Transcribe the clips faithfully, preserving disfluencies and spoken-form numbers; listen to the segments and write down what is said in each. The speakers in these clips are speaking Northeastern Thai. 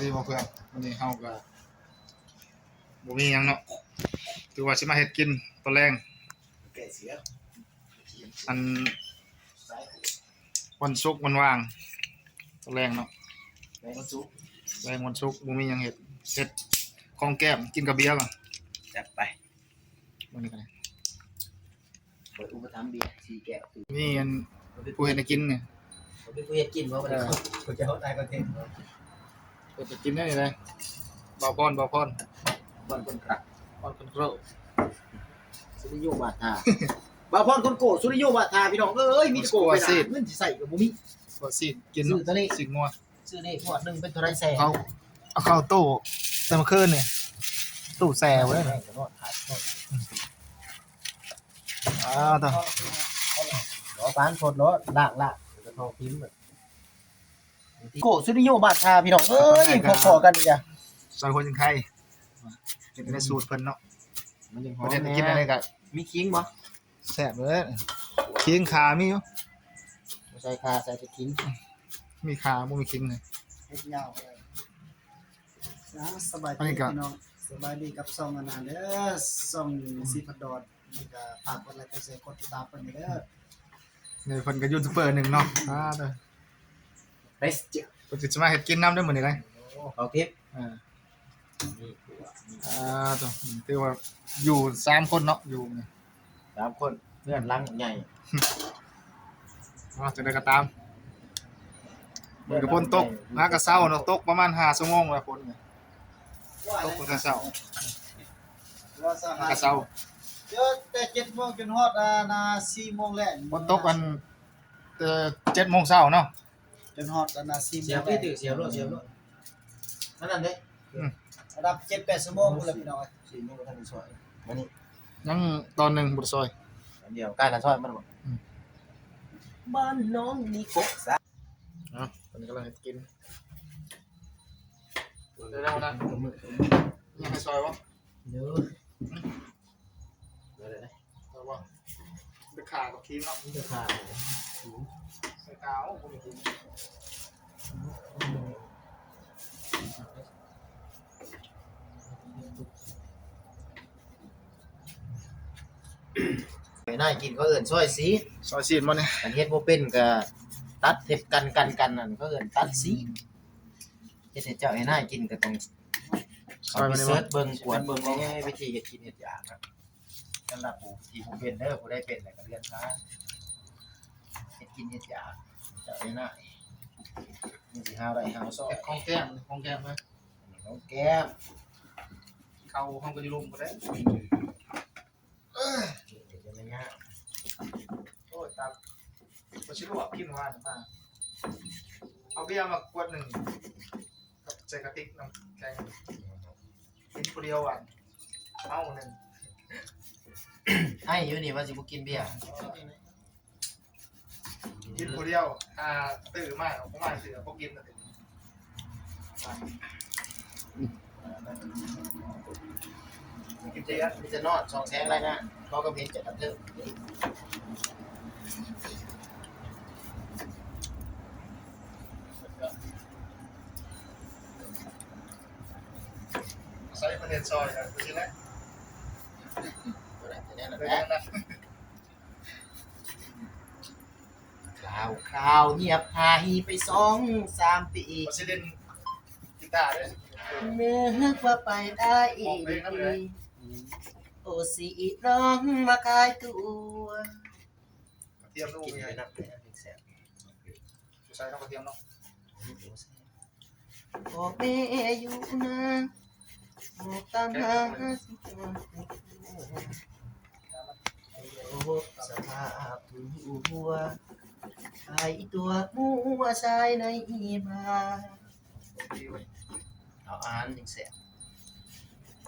ดีบ่เพื่อน วันนี้เฮาก็บ่มีหยังเนาะ ถือว่าสิมาเฮ็ดกินตอนแลง อันวันศุกร์วันว่าง ตอนแลงเนาะ แลงวันศุกร์ แลงวันศุกร์บ่มีหยังเฮ็ด เฮ็ดของแก้มกินกับเบียร์ก่อน จัดไป มื้อนี้ก็ได้ เปิดอุปถัมภ์เบียร์สี่แก้ว นี่อันผู้เฮ็ดให้กินเนี่ย เขาเป็นผู้เฮ็ดกินบ่ วันนี้ เออ เขาจะเอาได้คอนเทนต์บ่ เฮ็ดให้กินได้เลย บ่าวพร บ่าวพร พรคนกลาง พรคนโกรธ สุริโยบาทา บ่าวพรคนโกรธ สุริโยบาทา พี่น้องเอ้ย มีแต่โกรธไปหา เงินสิใส่ก็บ่มี ก็สิกิน ซื้อตะเล สิงัว ซื้อเลขงวดหนึ่งเป็นเท่าไรแสน เขาเอาเข้าตู้แต่เมื่อคืนนี่ ตู้แช่ไว้ แม่งก็นอนพักนอน อ่า ต่อ รอปานสดรอลากลากจะทองพิมพ์แบบ โกสุริโยบาทาพี่น้องเอ้ย พอๆกันจ้ะ ซอยหัวจังไค เป็นในสูตรเพิ่นเนาะ มันยังหอม ประเทศกินอะไรก็ มีขิงบ่ แซ่บเลย ขิงขามีอยู่ บ่ใส่ขา ใส่แต่ขิง มีขาบ่มีขิงเลย เฮ็ดยาวเลย นะ สบาย อันนี้ ดี ก็ พี่น้อง สบายดีกับช่องอันนั้นเด้อ ช่องสีพันดอน นี่ก็ฝากกดไลค์กดแชร์กดติดตามเพิ่นเด้อ นี่เพิ่นก็ยูทูบเบอร์หนึ่งเนาะ อ่า เด้อ เฮ้ย เพิ่นก็สิมาเฮ็ดกินนำเด้อมื้อนี้เลย โอ้ เอาคลิป อ่า นี่ อ่า ตัว ถือว่าอยู่สามคนเนาะ อยู่นี่ สามคน เพื่อนหลังใหญ่ อ่า จังใดก็ตาม มื้อนี้ก็ฝนตก หากะเซาเนาะ ตกประมาณห้าชั่วโมงแล้วฝนนี่ ตกตั้งแต่เช้า ว่าสหาย กะเซา เดี๋ยวแต่เจ็ดโมงจนฮอด อ่า นาสี่โมงแลง ฝนตกอัน แต่เจ็ดโมงเช้าเนาะ จนฮอดอันนาสี่โมง เสียบ แลง นี่ถือเสียบโลด เสียบโลด นั่นนั่นเด้ อืม ระดับเจ็ดแปดชั่วโมงพู้นแหละพี่น้อง สี่โมงก็ทันได้ซอย มานี่ ยังตอนหนึ่งบ่ได้ซอย อันเดียว ใกล้ละซอยมันบ่ อืม บ้านน้องมีกกสา เอ้า ตอนนี้กำลังกิน เดี๋ยวๆนะ ยังให้ซอยวะ เดี๋ยว เดี๋ยวๆนะ ซอยวะ ไปขากับครีมเนาะ มันจะขาด ใส่กาว โอ้โห ไปหน้ากินเขาเอิ้นซอยสี ซอยสีนบ่เนี่ย อันเฮ็ดบ่เป็นก็ตัดเฮ็ดกันกันกันนั่นเขาเอิ้นตัดสี เฮ็ดให้เจ้าให้นายกินก็ต้อง ซอยมันนี่บ่ เข้าไปเสิร์ชเบิ่ง กวดเบิ่งแหน่วิธีเฮ็ดกินเฮ็ดอยากครับ สำหรับผู้ที่บ่เป็นเด้อ ผู้ใดเป็นแล้วก็เลื่อนผ่าน เฮ็ดกินเฮ็ดอยาก เจ้าให้นาย มันสิหาได้หาซอย เฮ็ดของแก้ม ของแก้มนะ ของแก้ม เขาห้องก็อยู่ลมบ่ได้ เดี๋ยวจะไม่ยาก โอ้ย ตาม ก็สิลวกกินหวานมา เอาเบียร์มาขวดหนึ่ง กับใส่กระติกน้ำแข็ง กินผู้เดียวหวาน เอาหนึ่ง ไอ้อยู่นี่ว่าสิบ่กินเบียร์ กินผู้เดียว อ่า ตื่นมา ผมมาเสือ ผมกินแล้ว กินเจ๊ มีแต่นอนสองแสงรายงาน เขาก็เห็นจะกระเทิบ ใส่ประเทศซอยครับ ดูสินะ บ่ได้จะแน่นอน เดี๋ยว นะ นะ คราวคราวเงียบหายไปสองสามปี ประเทศกีตาร์ด้วย นึกว่าไปได้อีก ออกเพลงนั่นเลย โอซีน้องมาขายตัว กระเทียมลูก กิน นี่ ไปนับเลยนะ แซ่บ ใส่น้ำกระเทียมเนาะ โอ้แม่อยู่นะ โอ้ตามหาสิจนโอ้สภาพหัว ขายตัวมัวชายในบ้าน เอาอ่านจังแซ่บ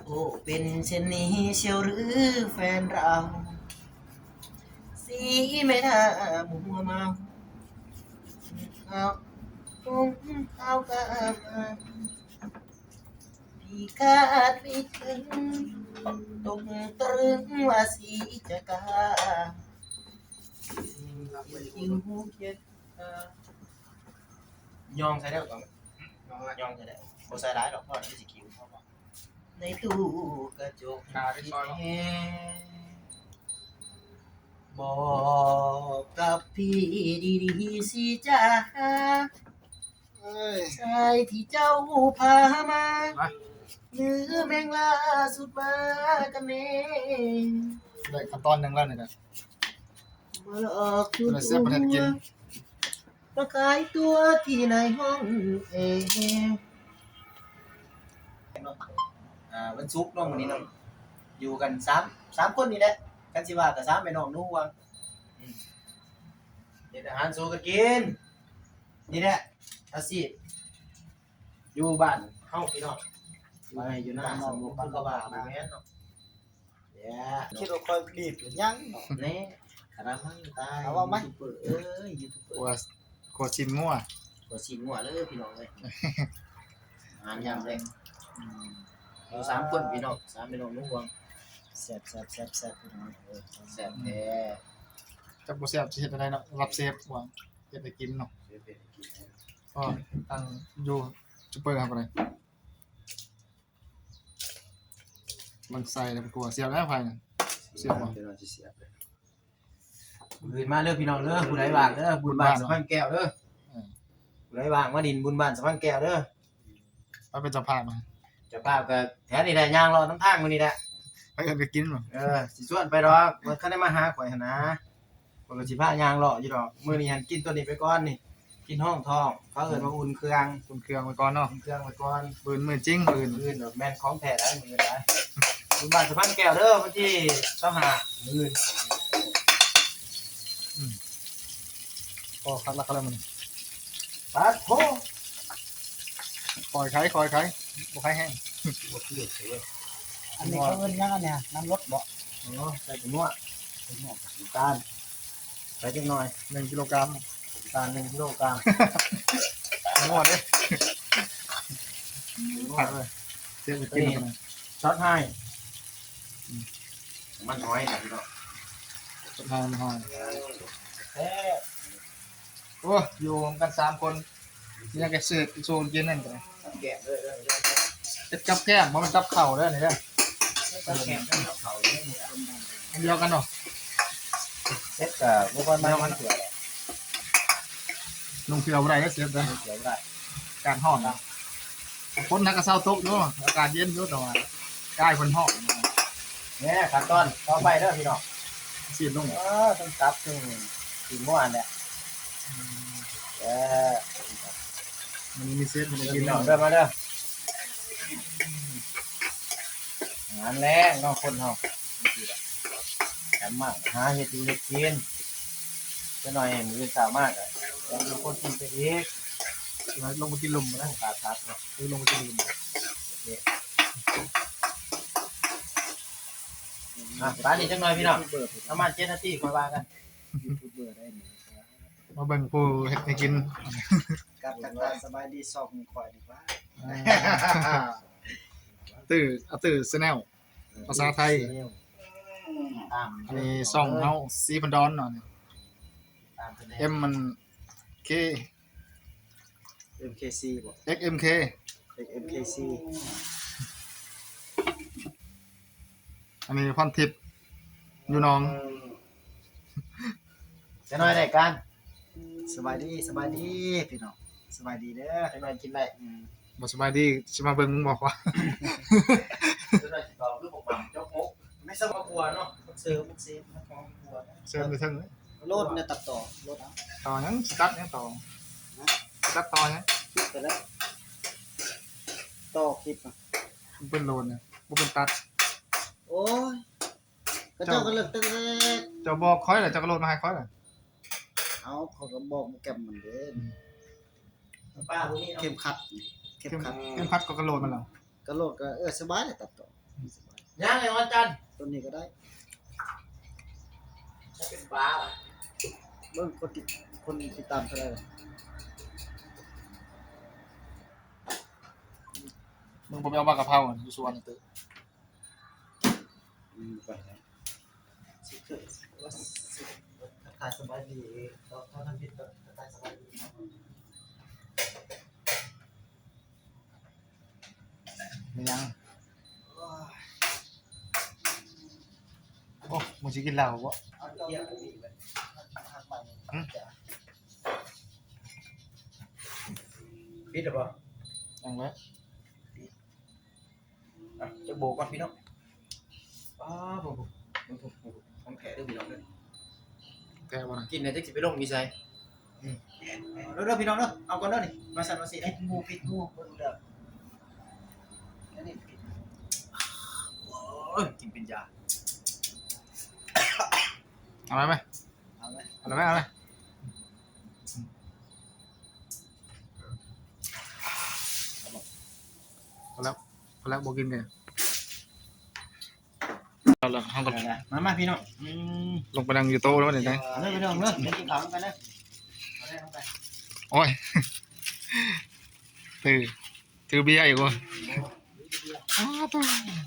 โอ้ เป็นเช่นนี้เชียวหรือแฟนเรา สีไม่น่ามัวเมา เขาคงเขาก็มา พี่คาดไม่ถึง ตกตรึงว่าสีจะกล้า คิวเคียงข้าง ยองใส่ได้ก่อน ยองใส่ได้ บ่ใส่หลายดอก พอแล้วมันสิคิว พอบ่ ในตู้กระจก อ่า ที่ซอย แท้ บอกกับพี่ดีๆ สิจ๊ะ เอ้ย ชายที่เจ้าพามา มา หรือแมงล่าสุดมากันแน่ ได้ขั้นตอนหนึ่งแล้วนี่นะ มาหลอก ตัวละเสียบประเทศกิน มาขายตัวที่ในห้องแอร์ อ่า วันศุกร์เนาะ มื้อนี้เนาะ อยู่กันสาม สามคนนี่แหละ คันสิว่าก็สามแม่น้องหนูว่า อืม เฮ็ดอาหารสู่กันกิน นี่แหละ อาชีพ อยู่บ้านเฮาพี่น้อง ไปอยู่หน้าสมุกคือเขาว่า บ่แม่นเนาะ เย้ คิดว่าค่อยรีบหรือยังเนาะ แน่ กะละมังตาย เอาว่าไหม ยูทูบเบอร์เอ้ย ยูทูบเบอร์ กลัว กลัวชิมงัว กลัวชิมงัวเลยพี่น้องเอ้ย อาหารยามแลง อืม อยู่สามคนพี่น้อง สามพี่น้องลุงหวง แซ่บๆๆๆ พี่น้อง เออ แซ่บแท้ จักบ่แซ่บสิเฮ็ดจั่งใดเนาะ รับเชฟหวง เฮ็ดให้กินเนาะ เชฟเฮ็ดให้กิน อ๋อ ตั้งยูทูบเบอร์ครับอะไร มันใส่แล้วกลัวเสียบแล้วไฟน่ะ เสียบบ่ เดี๋ยวเราจะเสียบเลย มื้ออื่นมาเด้อพี่น้องเด้อ ผู้ใดว่างเด้อ บุญบ้านสะพานแก้วเด้อ เออ ผู้ใดว่างมาดินบุญบ้านสะพานแก้วเด้อ ไปเป็นเจ้าภาพมา เจ้าภาพก็แถวนี้แหละ ย่างเลาะนำทางมื้อนี้แหละ ไปเอิ้นไปกินบ่ เออ สิชวนไปดอก บ่ทันได้มาหาข่อยหั่นนะ ข้อยก็สิพาย่างเลาะอยู่ดอก มื้อนี้หั่นกินตัวนี้ไปก่อนนี่ กินห้องท้อง เขาเอิ้นว่าอุ่นเครื่อง อุ่นเครื่องไว้ก่อนเนาะ อุ่นเครื่องไว้ก่อน มื้ออื่นมื้อจริง มื้ออื่น มื้ออื่นดอกแม่นของแท้แล้ว มื้ออื่นนะ บุญบ้านสะพานแก้วเด้อ วันที่ซาวห้า มื้ออื่น อืม พอคักแล้ว คักแล้วมัน ปาดโถ คอยไข คอยไข บ่ไขแห้ง บ่คือเด้อเว้ย อันนี้เขาเอิ้นหยังอันเนี่ย น้ำรสบ่ อ๋อ ใส่ผงนัว ผงนัว น้ำตาล ใส่จักหน่อย หนึ่งกิโลกรัม น้ำตาล หนึ่งกิโลกรัม ผงนัวเด้ ผัดเลย เสียบไปกินแล้วกัน ช็อตให้ อืม มันหอยนะพี่น้อง ช็อตให้ มันหอย แซ่บ โอ้ย อยู่กันสามคน ยังแกเสิร์ฟโซนเย็นนั่นกัน กับแกล้มเด้อ เด้อ เด้อ เฮ็ดกับแกล้ม บ่แม่นกับข้าวเด้อนี่เด้อ กับแกล้มกับข้าวเด้อนี่ล่ะ อันเดียวกันเนาะ เฮ็ดกับบ่ค่อยมามันเถื่อ นุ่งเสื้อบ่ได้เด้อ เสียบเด้อ นุ่งเสื้อบ่ได้ อากาศร้อนนะ ฝนหากะเซาตกอยู่ อากาศเย็นอยู่ แต่ว่ากายเพิ่นฮ้อน เนี่ย ขั้นตอนต่อไปเด้อพี่น้อง สิลง เออ ต้องตับ ต้อง กินม่วนเนี่ย อืม เออ มันมีเซฟมัน เด้อ กิน พี่น้อง เด้อ มาเด้อ งานแรงเนาะ คนเฮา จั่งซี้ล่ะ แถมมาหาเฮ็ดอยู่เฮ็ดกิน จักหน่อยมื้อเช้ามาก็ยังมีคนกินไปอีก ลงไปกินลมนะ ขาดๆ เนาะ หรือลงไปกินลม โอเค อ่ะ ตอนนี้จักหน่อยพี่น้อง ประมาณเจ็ดนาทีค่อยว่ากัน ยูทูบเบอร์ได้นี่ มาเบิ่งผู้เฮ็ดให้กิน ครับ ทักทายสบายดี ช่องข่อยดีกว่า อ่า ตื้อ อ่ะ ตื้อแชนแนล ภาษาไทย ตาม อันนี้ช่องเฮา สีพันดอนเนาะนี่ ตามแชนแนล เอ็ม มัน เค เอ็ม เค ซี บ่ เอ็ก เอ็ม เค เอ็ก เอ็ม เค ซี อันนี้พรทิพย์อยู่หนอง จะน้อยได้กัน สบายดี สบายดี พี่น้อง สบายดีเด้อ จะน้อยกินได้ อืม บ่สบายดี สิมาเบิ่งมึงบอกว่า จะน้อยสิต่อคือผมหม่ำเจ้าโอ๊ก ไม่ใช่ว่าบัวเนาะ มันเสริม มันเสริม มันของบัวนะ เสริมไปเทิงเลย โลดเนี่ยตัดต่อ โลดเอา ต่อหยัง สิตัดหยังต่อ ฮะ สิตัดต่อหยัง คลิปไปแล้ว ต่อคลิปอะ มันเป็นโลดเนี่ย บ่เป็นตัด โอ้ย ก็เจ้าก็เลิกตั้งแต่ เจ้าบอกข้อยแหละ เจ้าก็โลดมาให้ข้อยแหละ เอา เขาก็บอกโปรแกรมมันเด้ อืม ป้าบ่มีเนาะ เข็มขัด เข็มขัด เข็มขัดก็กระโลดมันแล้ว กระโลดก็ เออ สบายเลยตัดต่อ สบาย ย่างเลยวันจันทร์ ตัวนี้ก็ได้ จะเป็นปลาเหรอ เบิ่งคนติด คนติดตามเท่าไหร่ล่ะ มึงบ่ไปเอามากะเพราอ่ะ อยู่สวนน่ะเตอะ อืม ไปแล้ว สิเกิดว่า ทักทายสบายดี เขา เขาทำผิดก็ทักทายสบายดี อืม อืม ยัง โอ้ มึงสิกินเหล้าบ่ หึ ปิดหรือเปล่า ยังไว้ อ่ะจะโบกก่อนพี่น้องอ้าโบกของแท้เด้อพี่น้องเด้อ แก้วบ่นะ กินเนี่ยจะสิไปลงมีไซเด้อเด้อพี่น้องเด้อเอาก่อนเด้อนี่มาสั่นมาสิไอ้หมูปิดหมูเบิ่งเด้ออันนี้ปิดโอ้ยกินเป็นยา เอาไหมไหม เอาไหม เอาไหมเอาไหม พอแล้ว พอแล้ว บ่กินกัน เอาละ ห้องกัน มามาพี่น้องอืม ลงไปนั่งอยู่โต๊ะแล้วเนี่ยนะ เอาเลยพี่น้องเด้อเดี๋ยวกินข้าวกันเด้อเอาเลยเอาไป โอ้ย ถือ ถือเบียร์อีกว่ะอ้าวตัว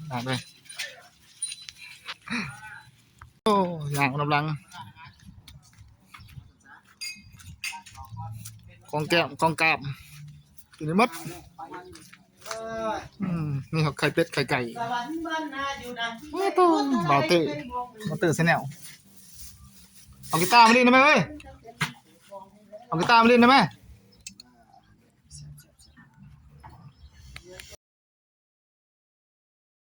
หนักเลย โอ้ย อย่างกำลัง ของแก้ม ของกราบ อยู่ในมด อืม นี่เขาไข่เป็ด ไข่ไก่ สวรรค์บ้านนาอยู่นะ โอ้โห บ่าวเตอร์ บ่าวเตอร์แชนแนล เอากีตาร์มาเล่นได้ไหมเว้ย เอากีตาร์มาเล่นได้ไหม